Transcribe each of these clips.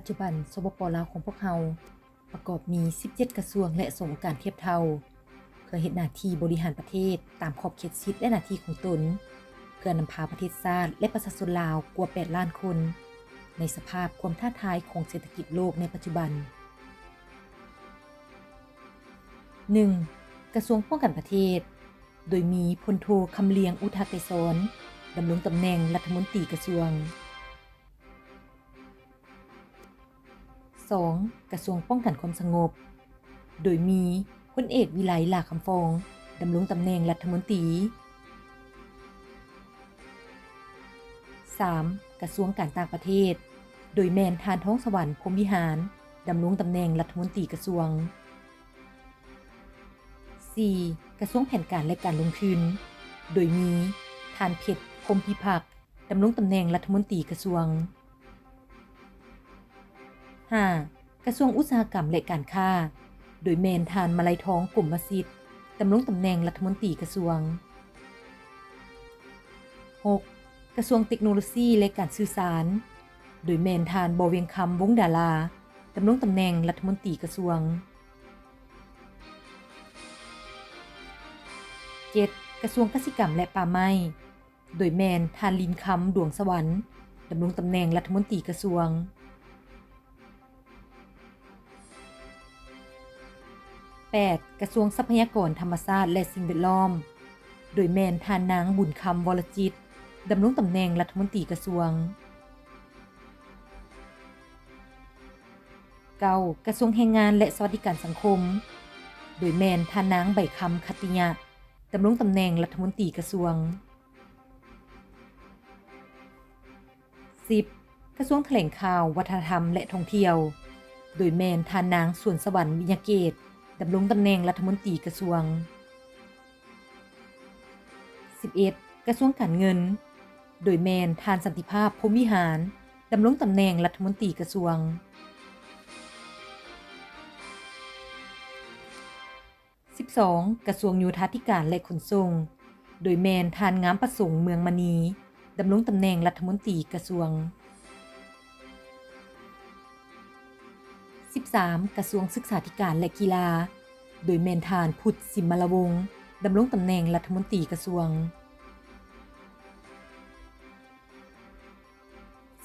ປັດຈຸບັນ ສປປ ລາວຂອງພວກເຮົາ ປະກອບມີສິບເຈັດກະຊວງ ແລະ ສອງອົງການທຽບເທົ່າ ເພື່ອເຮັດໜ້າທີ່ບໍລິຫານປະເທດຕາມຂອບເຂດສິດ ແລະ ໜ້າທີ່ຂອງຕົນ ເພື່ອນຳພາປະເທດຊາດ ແລະ ປະຊາຊົນລາວກວ່າແປດລ້ານຄົນ ໃນສະພາບຄວາມທ້າທາຍຂອງເສດຖະກິດໂລກໃນປັດຈຸບັນ. ໜຶ່ງ ກະຊວງປ້ອງກັນປະເທດ ໂດຍມີ ພົນໂທ ຄຳລຽງ ອຸທະໄກສອນ ດຳລົງຕຳແໜ່ງລັດຖະມົນຕີກະຊວງ. ສອງ ກະຊວງປ້ອງກັນຄວາມສະຫງົບ ໂດຍມີ ພົນເອກ ວິໄລ ຫຼ້າຄຳຟອງ ດຳລົງຕຳແໜ່ງລັດຖະມົນຕີ. ສາມ ກະຊວງການຕ່າງປະເທດ ໂດຍແມ່ນທ່ານ ທອງສະຫວັນ ພົມວິຫານ ດຳລົງຕຳແໜ່ງລັດຖະມົນຕີກະຊວງ. ສີ່ ກະຊວງແຜນການ ແລະ ການລົງທຶນ ໂດຍມີ ທ່ານ ເພັດ ພົມພິພັກ ດຳລົງຕຳແໜ່ງລັດຖະມົນຕີກະຊວງ. ຫ້າ ກະຊວງອຸດສາຫະກຳ ແລະ ການຄ້າ ໂດຍແມ່ນທ່ານ ມະໄລທອງ ກົມມະສິດ ດຳລົງຕຳແໜ່ງລັດຖະມົນຕີກະຊວງ. ຫົກ ກະຊວງເຕັກໂນໂລຊີ ແລະ ການສື່ສານ ໂດຍແມ່ນທ່ານ ບໍ່ວຽງຄຳ ວົງດາລາ ດຳລົງຕຳແໜ່ງລັດຖະມົນຕີກະຊວງ. ເຈັດ ກະຊວງກະສິກຳ ແລະ ປ່າໄມ້ ໂດຍແມ່ນທ່ານ ລິນຄຳ ດວງສະຫວັນ ດຳລົງຕຳແໜ່ງລັດຖະມົນຕີກະຊວງ. ແປດ ກະຊວງຊັບພະຍາກອນທຳມະຊາດ ແລະ ສິ່ງແວດລ້ອມ ໂດຍແມ່ນທ່ານນາງ ບຸນຄຳ ວໍລະຈິດ ດຳລົງຕຳແໜ່ງລັດຖະມົນຕີກະຊວງ. ເກົ້າ ກະຊວງແຮງງານ ແລະ ສະຫວັດດີການສັງຄົມ ໂດຍແມ່ນທ່ານນາງ ໃບຄຳ ຂັດຕິຍະ ດຳລົງຕຳແໜ່ງລັດຖະມົນຕີກະຊວງ. ສິບ ກະຊວງຖະແຫຼງຂ່າວ, ວັດທະນະທຳ ແລະ ທ່ອງທ່ຽວ ໂດຍແມ່ນທ່ານນາງ ສວນສະຫວັນ ວິຍະເກດ ດຳລົງຕຳແໜ່ງລັດຖະມົນຕີກະຊວງ. ສິບເອັດ ກະຊວງການເງິນ ໂດຍແມ່ນທ່ານ ສັນຕິພາບ ພົມວິຫານ ດຳລົງຕຳແໜ່ງລັດຖະມົນຕີກະຊວງ. ສິບສອງ ກະຊວງໂຍທາທິການ ແລະ ຂົນສົ່ງ ໂດຍແມ່ນທ່ານ ງາມປະສົງ ເມືອງມະນີ ດຳລົງຕຳແໜ່ງລັດຖະມົນຕີກະຊວງ. ສິບສາມ ກະຊວງສຶກສາທິການ ແລະ ກິລາ ໂດຍແມ່ນທ່ານ ພຸດ ສິມມະລະວົງ ດຳລົງຕຳແໜ່ງລັດຖະມົນຕີກະຊວງ.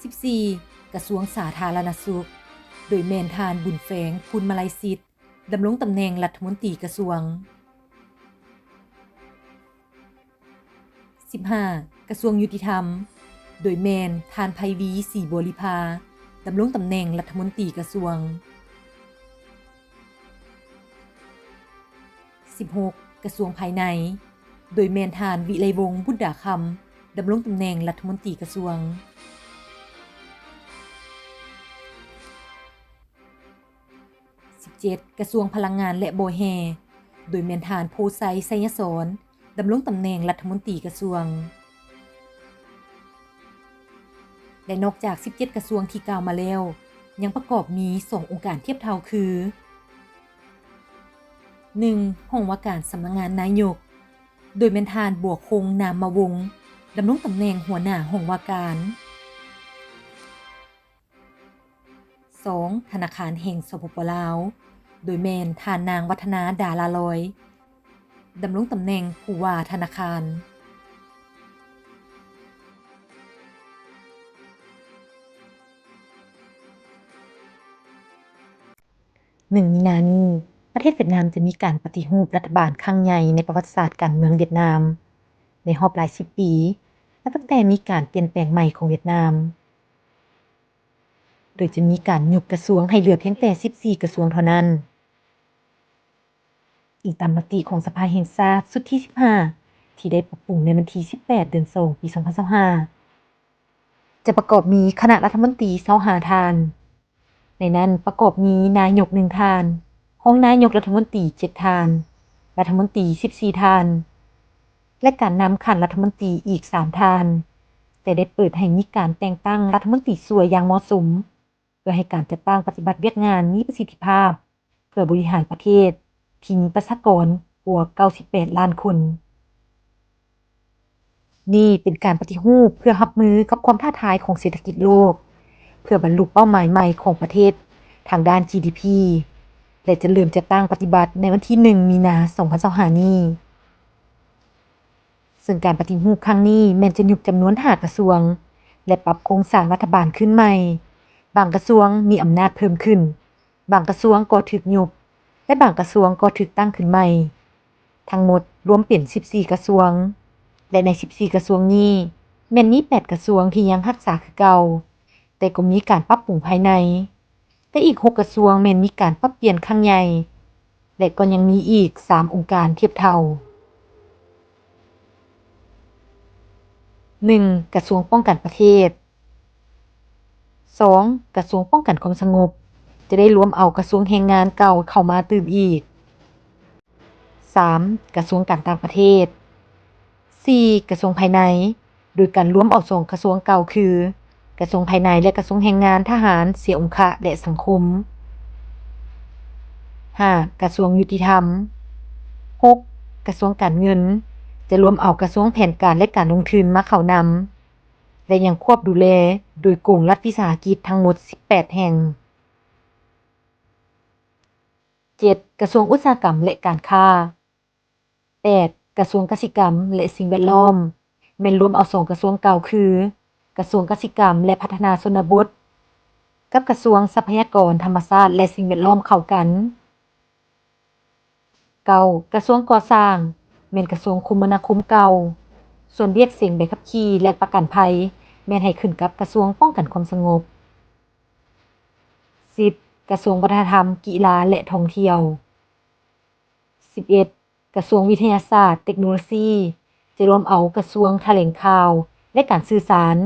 ສິບສີ່ ກະຊວງສາທາລະນະສຸກ ໂດຍແມ່ນທ່ານ ບຸນແຝງ ພູນມະໄລສິດ ດຳລົງຕຳແໜ່ງລັດຖະມົນຕີກະຊວງ. ສິບຫ້າ ກະຊວງຍຸຕິທຳ ໂດຍແມ່ນທ່ານ ໄພວີ ສີບົວລິພາ ດຳລົງຕຳແໜ່ງລັດຖະມົນຕີກະຊວງ. ສິບຫົກ ກະຊວງພາຍໃນ ໂດຍແມ່ນທ່ານ ວິໄລວົງ ບຸດດາຄຳ ດຳລົງຕຳແໜ່ງລັດຖະມົນຕີກະຊວງ. ສິບເຈັດ ກະຊວງພະລັງງານ ແລະ ບໍ່ແຮ່ ໂດຍແມ່ນທ່ານ ໂພໄຊ ໄຊຍະສອນ ດຳລົງຕຳແໜ່ງລັດຖະມົນຕີກະຊວງ. ແລະ ນອກຈາກສິບເຈັດກະຊວງທີ່ກ່າວມາແລ້ວ ຍັງປະກອບມີສອງອົງການທຽບເທົ່າຄື ໜຶ່ງ ຫ້ອງວ່າການສຳນັກງານນາຍົກ ໂດຍແມ່ນທ່ານ ບົວຄົງ ນາມມະວົງ ດຳລົງຕຳແໜ່ງຫົວໜ້າຫ້ອງວ່າການ. ສອງ ທະນາຄານແຫ່ງ ສປປ ລາວ ໂດຍແມ່ນທ່ານນາງ ວັດທະນາ ດາລາລອຍ ດຳລົງຕຳແໜ່ງຜູ້ວ່າທະນາຄານ. ໜຶ່ງ ມີນານີ້ ປະເທດຫວຽດນາມຈະມີການປະຕິຮູບລັດຖະບານຄັ້ງໃຫຍ່ໃນປະຫວັດສາດການເມືອງຫວຽດນາມ ໃນຮອບຫຼາຍສິບປີ ນັບຕັ້ງແຕ່ມີການປ່ຽນແປງໃໝ່ຂອງຫວຽດນາມ. ໂດຍຈະມີການຍຸບກະຊວງໃຫ້ເຫຼືອພຽງແຕ່ສິບສີ່ກະຊວງເທົ່ານັ້ນ, ອີງຕາມມະຕິຂອງສະພາແຫ່ງຊາດຊຸດທີສິບຫ້າ ທີ່ໄດ້ປັບປຸງໃນວັນທີສິບແປດ ເດືອນສອງ ປີສອງພັນຊາວຫ້າ ຈະປະກອບມີຄະນະລັດຖະມົນຕີຊາວຫ້າທ່ານ, ໃນນັ້ນປະກອບມີນາຍົກໜຶ່ງທ່ານ, ຮອງນາຍົກລັດຖະມົນຕີເຈັດທ່ານ, ລັດຖະມົນຕີສິບສີ່ທ່ານ ແລະ ການນຳຂັ້ນລັດຖະມົນຕີອີກສາມທ່ານ, ແຕ່ໄດ້ເປີດໃຫ້ມີການແຕ່ງຕັ້ງລັດຖະມົນຕີຊ່ວຍຢ່າງເໝາະສົມ ເພື່ອໃຫ້ການຈັດຕັ້ງປະຕິບັດວຽກງານມີປະສິດທິພາບ ເພື່ອບໍລິຫານປະເທດທີ່ມີປະຊາກອນກວ່າເກົ້າສິບແປດລ້ານຄົນ. ນີ້ເປັນການປະຕິຮູບເພື່ອຮັບມືກັບຄວາມທ້າທາຍຂອງເສດຖະກິດໂລກ, ເພື່ອບັນລຸເປົ້າໝາຍໃໝ່ຂອງປະເທດທາງດ້ານ ຈີດີພີ ແລະ ຈະເລີ່ມຈັດຕັ້ງປະຕິບັດໃນວັນທີໜຶ່ງ ມີນາ ສອງພັນຊາວຫ້ານີ້. ເຊິ່ງການປະຕິຮູບຄັ້ງນີ້ແມ່ນຈະຍຸບຈຳນວນຫ້າກະຊວງ ແລະ ປັບໂຄງສ້າງລັດຖະບານຂຶ້ນໃໝ່. ບາງກະຊວງມີອຳນາດເພີ່ມຂຶ້ນ, ບາງກະຊວງກໍຖືກຍຸບ ແລະ ບາງກະຊວງກໍຖືກຕັ້ງຂຶ້ນໃໝ່. ທັງໝົດລວມເປັນສິບສີ່ກະຊວງ ແລະ ໃນສິບສີ່ກະຊວງນີ້ ແມ່ນມີແປດກະຊວງທີ່ຍັງຮັກສາຄືເກົ່າ, ແຕ່ກໍມີການປັບປຸງພາຍໃນ. ແລະ ອີກຫົກກະຊວງແມ່ນມີການປັບປ່ຽນຄັ້ງໃຫຍ່ ແລະ ກໍຍັງມີອີກສາມອົງການທຽບເທົ່າ. ໜຶ່ງ ກະຊວງປ້ອງກັນປະເທດ. ສອງ ກະຊວງປ້ອງກັນຄວາມສະຫງົບ ຈະໄດ້ລວມເອົາກະຊວງແຮງງານເກົ່າເຂົ້າມາຕື່ມອີກ. ສາມ ກະຊວງການຕ່າງປະເທດ. ສີ່ ກະຊວງພາຍໃນ ໂດຍການລວມເອົາສອງກະຊວງເກົ່າຄື ກະຊວງພາຍໃນ ແລະ ກະຊວງແຮງງານ, ທະຫານ, ເສຍອົງຄະ ແລະ ສັງຄົມ. ຫ້າ ກະຊວງຍຸຕິທຳ. ຫົກ ກະຊວງການເງິນ ຈະລວມເອົາກະຊວງແຜນການ ແລະ ການລົງທຶນມາເຂົ້ານຳ ແລະ ຍັງຄວບດູແລໂດຍກົງລັດວິສາຫະກິດທັງໝົດສິບແປດແຫ່ງ. ເຈັດ ກະຊວງອຸດສາຫະກຳ ແລະ ການຄ້າ. ແປດ ກະຊວງກະສິກຳ ແລະ ສິ່ງແວດລ້ອມ ແມ່ນລວມເອົາສອງກະຊວງເກົ່າຄື ກະຊວງກະສິກຳ ແລະ ພັດທະນາຊົນນະບົດ ກັບກະຊວງຊັບພະຍາກອນທຳມະຊາດ ແລະ ສິ່ງແວດລ້ອມເຂົ້າກັນ. ເກົ້າ ກະຊວງກໍ່ສ້າງ ແມ່ນກະຊວງຄົມມະນາຄົມເກົ່າ, ສ່ວນວຽກເສັງໃບຂັບຂີ່ ແລະ ປະກັນໄພ ແມ່ນໃຫ້ຂຶ້ນກັບກະຊວງປ້ອງກັນຄວາມສະຫງົບ. ສິບ ກະຊວງວັດທະນະທຳ, ກິລາ ແລະ ທ່ອງທ່ຽວ. ສິບເອັດ ກະຊວງວິທະຍາສາດ, ເຕັກໂນໂລຊີ ຈະລວມເອົາກະຊວງຖະແຫຼງຂ່າວ ແລະ ການສື່ສານ,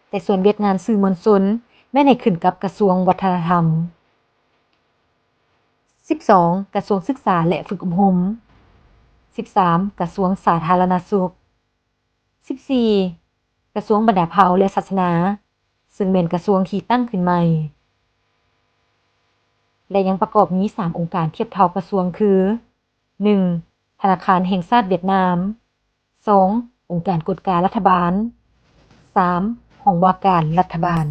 ແຕ່ສ່ວນວຽກງານສື່ມວນຊົນ ແມ່ນໃຫ້ຂຶ້ນກັບກະຊວງວັດທະນະທຳ. ສິບສອງ ກະຊວງສຶກສາ ແລະ ຝຶກອົບຮົມ. ສິບສາມ ກະຊວງສາທາລະນະສຸກ. ສິບສີ່ ກະຊວງບັນດາເຜົ່າ ແລະ ສາສະໜາ ເຊິ່ງແມ່ນກະຊວງທີ່ຕັ້ງຂຶ້ນໃໝ່ ແລະ ຍັງປະກອບມີສາມອົງການທຽບເທົ່າກະຊວງຄື ໜຶ່ງ ທະນາຄານແຫ່ງຊາດຫວຽດນາມ, ສອງ ອົງການກວດກາລັດຖະບານ, ສາມ ຫ້ອງວ່າການລັດຖະບານ.